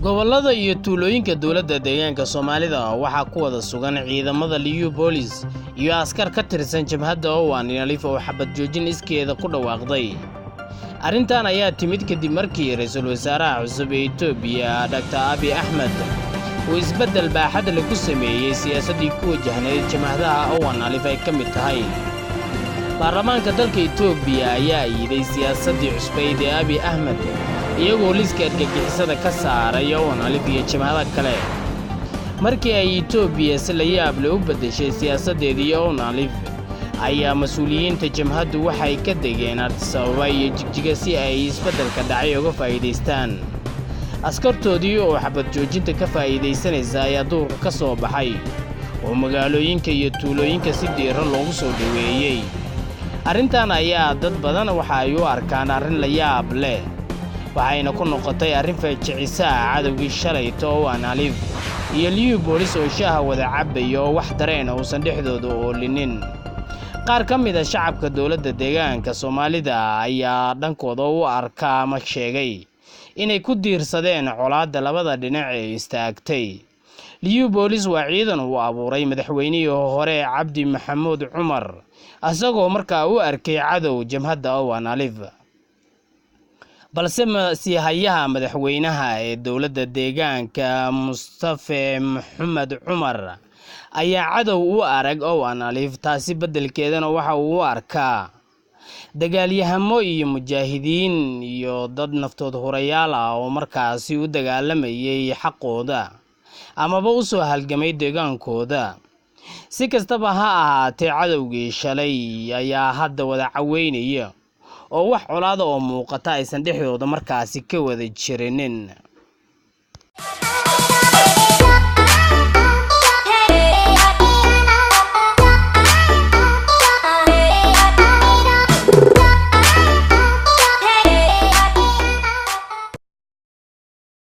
Gobollada iyo tuulooyinka dowladda deegaanka Soomaalida waxaa ku wada sugan ciidamada Liyu Boolis iyo askar ka tirsan jabhadda ONLF oo xabad joojin iskeeda ku dhawaaqday. Arrintan ayaa timid kadib markii ra'iisul wasaaraha cusub ee Itoobiya Dr. Abiy Ahmed uu isbeddel baaxad leh ku sameeyey siyaasaddii ku wajahnayd jabhadaha ONLF ay ka mid tahay. Baarlamaanka dalka Itoobiya ayaa iiday siyaasaddii cusbayd ee Abiy Ahmed, iyagoo liiska argagixisada ka saaray ONLF iyo jabhado kale. Markii ay Itoobiya si la yaab leh u beddeshay siyaasaddeedii ONLF, ayaa mas'uuliyiinta jabhaddu waxay ka degeen Addis Ababa iyo Jigjiga si ay isbeddelka dhacay uga faa'iidaystaan. Askartoodii oo xabad joojinta ka faa'iidaysanaysa ayaa duurka ka soo baxay, oo magaalooyinka iyo tuulooyinka si diiran loogu soo dhoweeyey. Arrintan ayaa dad badan waxa ay u arkaan arrin la yaab leh, waxayna ku noqotay arrin feejicisa ah cadowgii shalayto ONLF iyo Liyu Boolis oo shaaha wada cabaya oo wax dareen uusan dhexdooda oolinin. Qaar ka mid ah shacabka dowladda deegaanka Soomaalida ayaa dhankooda u arka ama sheegay inay ku diirsadeen colaadda labada dhinac ee istaagtay. Liyu Boolis waa ciidan uu abuuray madaxweynihii hore Cabdi Maxamuud Cumar, isagoo markaa u arkay cadow jabhadda ONLF. Balse masiihayaha madaxweynaha ee dowladda deegaanka Mustafe Maxamed Cumar ayaa cadow u arag ONLF, taasi beddelkeedana waxa uu u arkaa dagaalyahamo iyo mujaahidiin iyo dad naftood hurayaal ah oo markaasi u dagaalamayay xaqooda amaba u soo halgamay deegaankooda. Si kastaba ha ahaatee, cadowgii shalay ayaa hadda wada caweynaya oo wax colaada oo muuqata aysan dhexdooda markaasi ka wada jirinin.